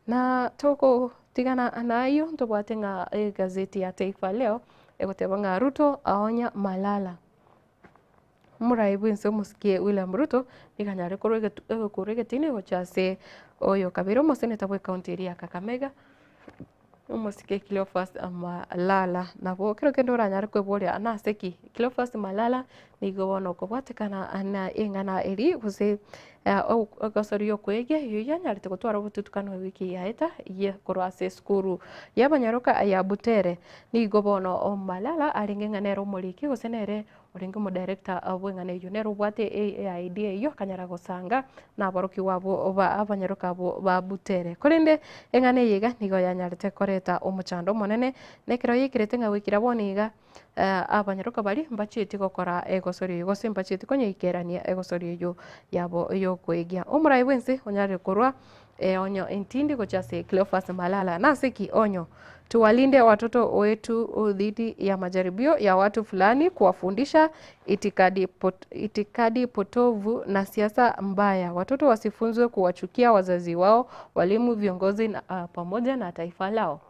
Na togotigana na ayio ntobwate ng'a egazeti ya Taifa Leo egoteba ng'a Ruto aonya Malala. Omorai bw'ense omosike William Ruto nigo anyare korwa egetu egekurwa egetini gochia ase oyo kabere omoseneta bw'ecounty eria ya Kakamega, omosike Cleophas Malala. Nabo kero kende oranyare kweboria nase ki Cleophas Malala nigo bono okobwatekana na eng'ana eria gose egosoria okoegia eyio yanyarete gotwara obotutukano ewiki yaeta ye korwa ase esukuru y'abanyaroka ya Butere. Nigo bono Malala arenge ng'a nere omoriki gose nere orenge omodirector bw'eng'ana eyio, nere obwate eidea eyio akanyara gosanga naborokigwa abwo ba abanyaroka abwo ba Butere. Korende eng'ana eye iga nigo yanyarete koreta omochando omonene, na ekero yaikerete ng'a goikera bono iga abanyaroka baria mbachieti gokora egosori eyio gose mbachieti konyeikerania egosori eyio yabo yokoegia. Omorai bwense onyarire korwa Eonyo entindi gochia ase Cleophas Malala. Nase ki onyo? Tuwalinde watoto wetu dhidi ya majaribio ya watu fulani kuwafundisha itikadi, pot, itikadi potovu na siasa mbaya. Watoto wasifunzwe kuwachukia wazazi wao, walimu, viongozi na, uh, pamoja na taifa lao.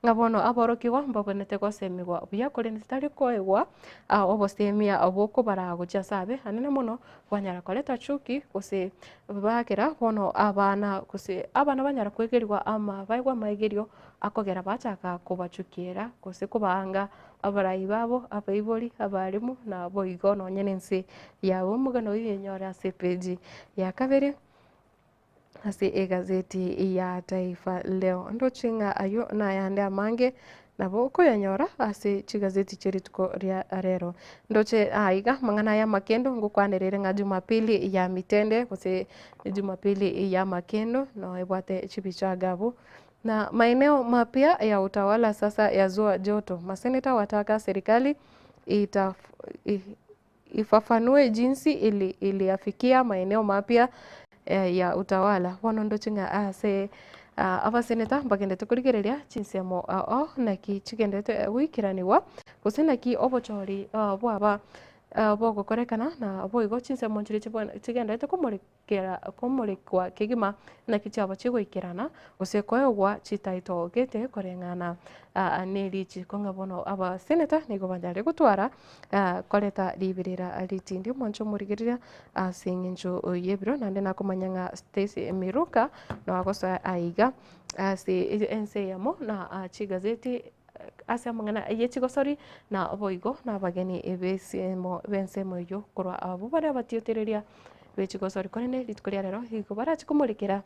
Ng'a bono aborokigwa mbabwenerete gosemigwa buya korende titari koegwa obosemia bokobaraa gochia ase abe anene mono banyara koreta chuki gose bakera bono abana gose abana banyara koegerigwa ama baegwe amaegerio akogera bachaka kobachukiera gose kobaanga abarai babo, abaibori, abalimu naboigo nonye na ense yabo. Omogano oyio oyonyore ase epeji ya kabere. Ase egazeti ya Taifa Leo. Ndoche ng'a ayio nayande amange nabo okoyanyora ase chigazeti chie rituko ria rero. Ndoche aiga amang'ana aya amakendo ngokwanerere ng'a Jumapili ya mitende gose Jumapili ya makendo no ebwate chibicha iga abwo. Na maeneo mapya ya utawala sasa yazua joto, maseneta wataka serikali ita Ifafanue jinsi ili iliafikia maeneo mapya ya utawala. Bono ndoche ng'a ase abaseneta mbagendete korigereria chinsemo ao naki chigendete goikeranigwa gose naki obochori bwaba bogokorekana na boigo chinsemo nchiria chigenderete komoreka komorekwa kegima naki chiaba chigoikerana gose koegwa chititle gete koreng'ana ne richiko ng'a bono abaseneta nigo banyare gotwara koreta riberera ritindi. Omwancho omorigereria ase eng'encho y'ebiro naende nakomanya ng'a Stacy Miruka noagosoa aiga ase ense eyemo na chigazeti ase amang'ana ye chigosori na boigo na abageni b'esemo b'ensemo eyio korwa abwo bare abatiotereria be chigosori korende rituko ria rero nigo barache komorekera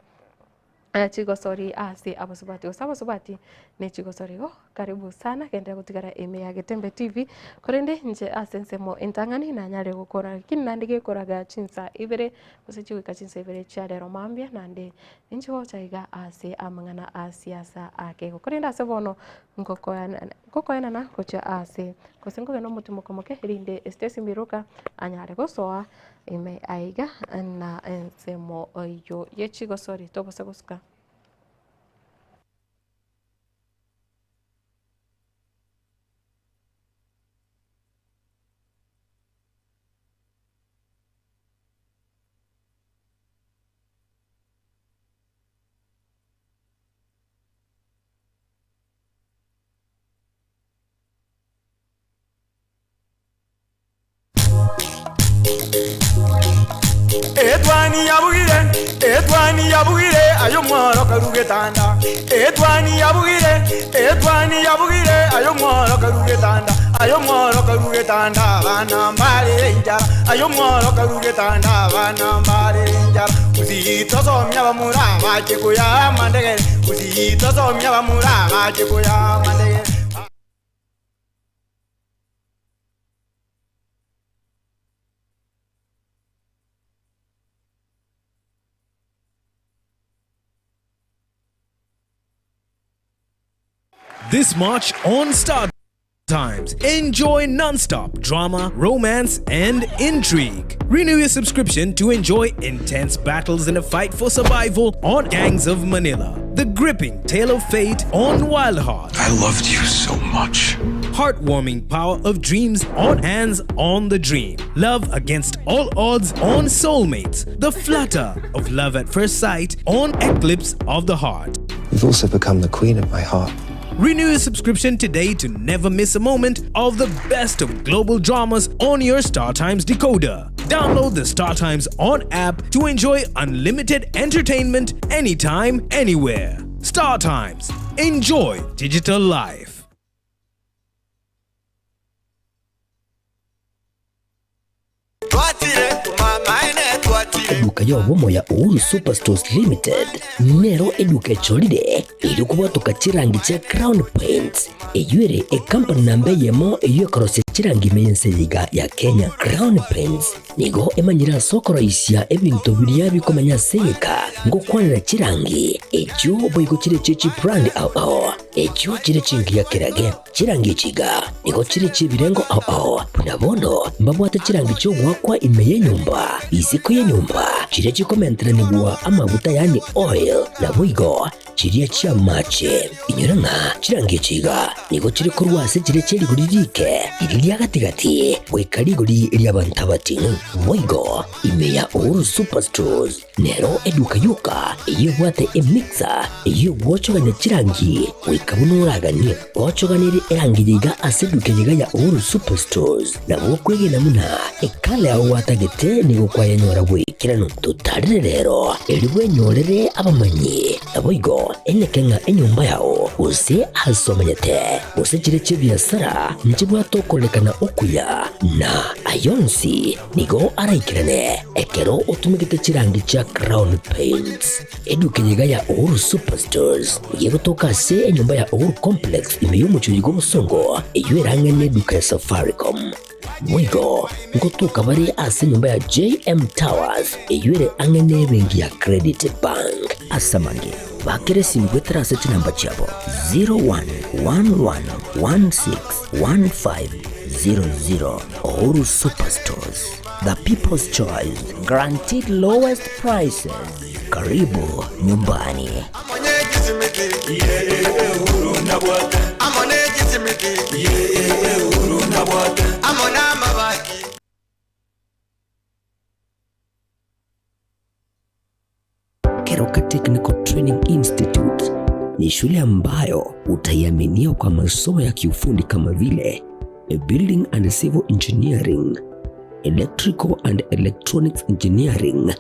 chigosori ase abasubati gose abasubati ne chigosori igo karibu sana genderera gotigara ime ya Getembe TV korende inche ase ensemo entang'ani nanyare gokora lakini naende gekoraga chinsa ibere gose chigoika chinsa ibere chia rero mambia naende Ninche gocha iga ase amang'ana a siasa ake igo. Korende ase bono ngokoenana gochia aase, gose nkogenda omotimoko moke, erinde Stacy Miruka anyare gosoa ime aiga na ensemo oyio ye chigosori tobose gosuka. Etwani yabugire, etwani yabugire, aye omworo karue getanda. Etwani yabugire, etwani yabugire, aye omworo karue getanda. Aye omworo karue getanda, abana mbarere enchara. Aye omworo karue getanda, abana mbarere enchara. Gusii tosomie abamura abache koyaa amandegere. Gusii. Gusii tosomia bamura bache koyama ndege. This March on Star Times, enjoy non-stop drama, romance, and intrigue. Renew your subscription to enjoy intense battles in a fight for survival on Gangs of Manila, the gripping tale of fate on Wild Heart. I loved you so much. Heartwarming power of dreams on Hands on the Dream. Love against all odds on Soulmates. The flutter of love at first sight on Eclipse of the Heart. You've also become the queen of my heart. Renew your subscription today to never miss a moment of the best of global dramas on your StarTimes decoder. Download the StarTimes On app to enjoy unlimited entertainment anytime, anywhere. StarTimes. Enjoy digital life. Eduka y'obomo ya Uhuru Superstores Limited nero eduka echorire erio kobwatoka chirangi chia Crown Paints eyio ere ecompany namba eyemo eyio ekorosia chirangi ime y'ense eye iga ya Kenya. Crown Paints nigo emanyire ase okoroisia ebinto biria bikomenya ase egeka ngokwanera chirangi echio boigo chire chie chibrand ao ao echio chire chingiya kerage. Chirangi echi iga nigo chire chi'ebirengo ao ao, buna bono mbabwate chirangi chi'ogoakwa ime y'enyomba, isiko y'enyomba, chiria chikomenteranigwa amaguta yaani oil, naboigo chiria chi'amache. Inyora ng'a chirangi echi iga nigo chire korwa ase chiria chie rigori rike, riria ria gati-gati, goika rigori ri'abanto abating'u. Boigo ime ya Uhuru Superstores Nero eduka yoka eyio ebwate emixer eyio egwochogania chirangi goika buna oraganie. Ochoganerie erangi yaiga ase eduka eyeiga ya Uhuru Superstores nabo okwegena buna ekala yao gwatagete nigo kwayenyora bw'ekeranu. Totarire rero erio bwenyorere abamanyi naboigo enyeke ng'a enyomba yao gose ase omenyete gose chire chi'ebiasara nchibwate okorekana okuya na ayonsi Nigo araikerane ekero otumegete chirangi chia Crown Paints. Eduka eye iga ya Uhuru Superstores nigo egotoka ase enyomba ya Uhuru Complex ime y'omochie oyo bw'obosongo eyio erang'e neduka ya Safaricom. Boigo ngotoka bare ase enyomba ya JM Towers eyio ere ang'e nebenki ya Credit Bank. Ase amange, bakera esimu goetera ase chinamba chiabo 0111161500. Uhuru Superstores, the people's choice, guaranteed lowest prices. Karibu nyumbani. Keroka Technical Training Institute ni shule ambayo utaiaminia kwa masomo ya kiufundi kama vile Building and Civil Engineering, Electrical and Electronics Engineering,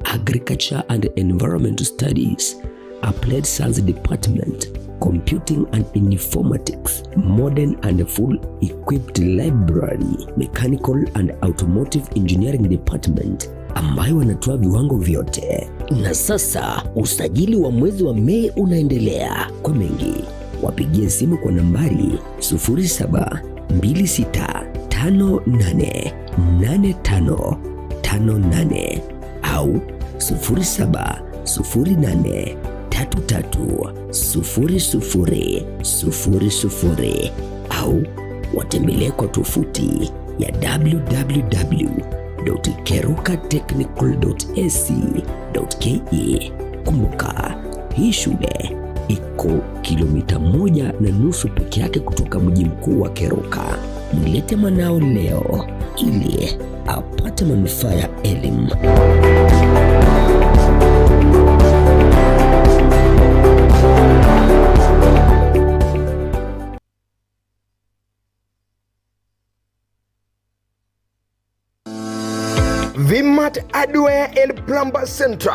Agriculture and Environmental Studies, Applied Science Department, Computing and Informatics, Modern and Full Equipped Library, Mechanical and Automotive Engineering Department ambayo wanatoa viwango vyote. Na sasa usajili wa mwezi wa Mei unaendelea. Kwa mengi wapigie simu kwa nambari 0726588558 au 0708330000 au watembelee kwa tovuti ya www.kerukatechnical.ac.ke. Kumbuka, hii shule iko kilomita 1.5 peke yake kutoka mji mkuu wa Keroka. Mlete mwanao leo ili apate manufaa ya elimu. Vima Smart Hardware and Plumber Centre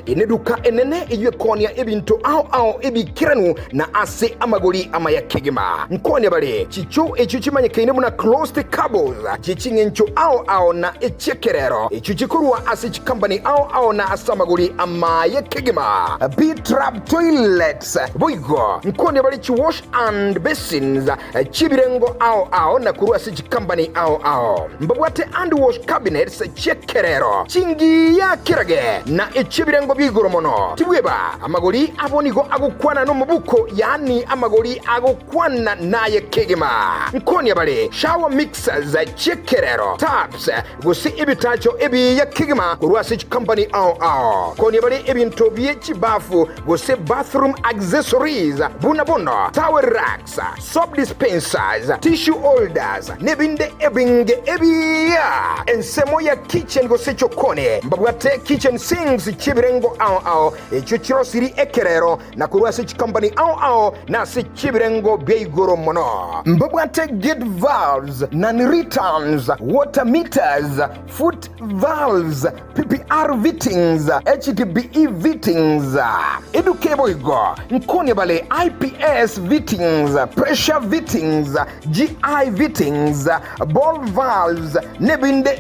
neduka enene eyio ekoonia ebinto ao ao ebiikeranu na ase amagori amaya kegima. Nkoonia bare chichoo echio chimanyekaine buna closed cables chie ching'encho ao ao na echi'ekerero echio chikorwa ase chikambani ao ao na ase amagori amaye kegima. B-Trap Toilets boigo nkoonia bare chiwash and basins chi'ebirengo ao ao na korwa ase chikambani ao ao. Mbabwate hand wash cabinets chi'ekerero, chingiya kerage, na echi'ebirengo bia igoro mono. Tibweba, amagori abo nigo agokwana nomobuko, yaani amagori agokwana naye kegima. Nkonia bare shower mixers chi'ekerero, taps, gose ebitacho ebiya kegima korwa ase chikampani ao ao. Nkonia bare ebinto bie chibafu gose bathroom accessories buna bono towel racks, soap dispensers, tissue holders, nebinde ebinge ebiya. Ensemo ya kitchen gose chokoni mbabwate kitchen sinks chi'ebirengo ao ao echio chirosiri ekerero na korwa ase chikompani ao ao na ase chi'ebirengo bia igoro mono. Mbabwate gate valves, non-returns, water meters, foot valves, PPR fittings, HDPE fittings, eduke boigo nkonia bare IPS fittings, pressure fittings, GI fittings, ball valves, nebinde.